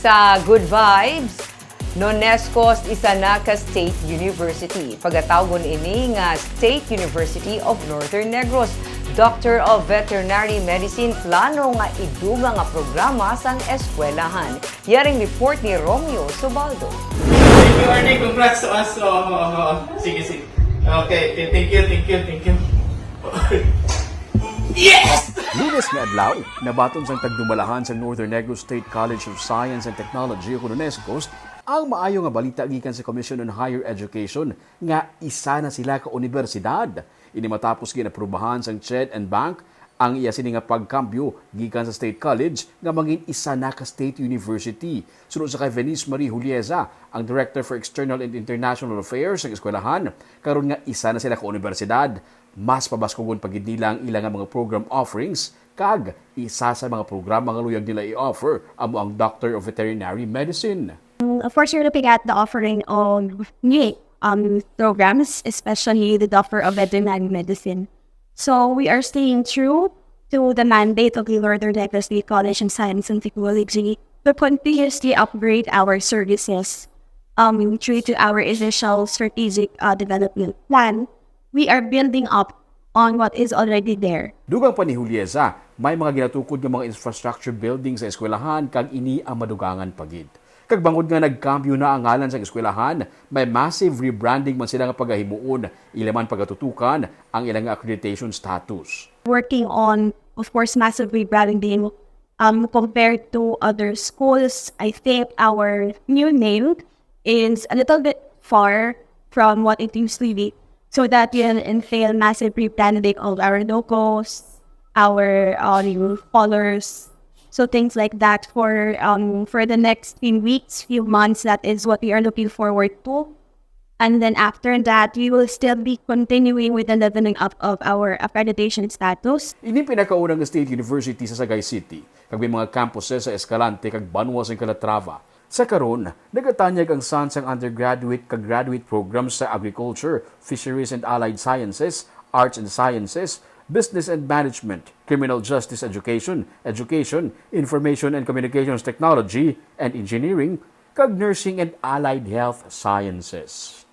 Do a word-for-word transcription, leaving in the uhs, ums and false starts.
Sa Good Vibes, Nonescos isa na ka State University. Pagatawgon ini nga State University of Northern Negros. Doctor of Veterinary Medicine plano nga idugang nga programa sang eskwelahan. Yaring report ni Romeo Subaldo. Thank you, Arnie. Congrats to us. Oh, oh, oh. Sige, sige. Okay, okay. Thank you, thank you, thank you. Yes! Lunes nga adlaw, nabaton sang tagdumalahan sa Northern Negros State College of Science and Technology o Nonescos ang maayo nga balita gikan sa Commission on Higher Education nga isa na sila ka unibersidad. Ini matapos ginaprubahan sang CHED and BANC ang iya sini nga pagkambyo gikan sa State College nga mangin isa na ka State University. Suno sa kay Venice Marie Julieza, ang Director for External and International Affairs sang eskwelahan, karon nga isa na sila ka unibersidad, mas pabaskugon pa gid nila ang ila nga mga program offerings, kag isa sa mga programa nga luyag nila i-offer amo ang Doctor of Veterinary Medicine. Of course, you're looking at the offering of new um, programs, especially the Doctor of Veterinary Medicine. So we are staying true to the mandate of the Northern Negros State College of Science and Technology to continuously upgrade our services um, true to our initial strategic uh, development plan. We are building up on what is already there. Dugang pa ni Julieza, may mga ginatukod nga mga infrastructure building sa eskwelahan kag ini ang madugangan pa gid. Kag bangod nga nagkambyo na ang ngalan sang eskwelahan, may massive rebranding man sila nga pagahimuon, ila man pagatutukan ang ila nga accreditation status. Working on, of course, massive rebranding um, compared to other schools. I think our new name is a little bit far from what it used to be. So that will entail massive rebranding of our logos, our um, colors, so things like that for um, for the next few weeks, few months. That is what we are looking forward to. And then after that, we will still be continuing with the leveling up of our accreditation status. Ini pinakauna nga state university sa Sagay City, kag may mga campuses sa Escalante kag banwa sang Calatrava. Sa karon, nagatanyag ang san sang undergraduate kag graduate programs sa Agriculture, Fisheries and Allied Sciences, Arts and Sciences, Business and Management, Criminal Justice Education, Education, Information and Communications Technology, and Engineering, kag Nursing and Allied Health Sciences.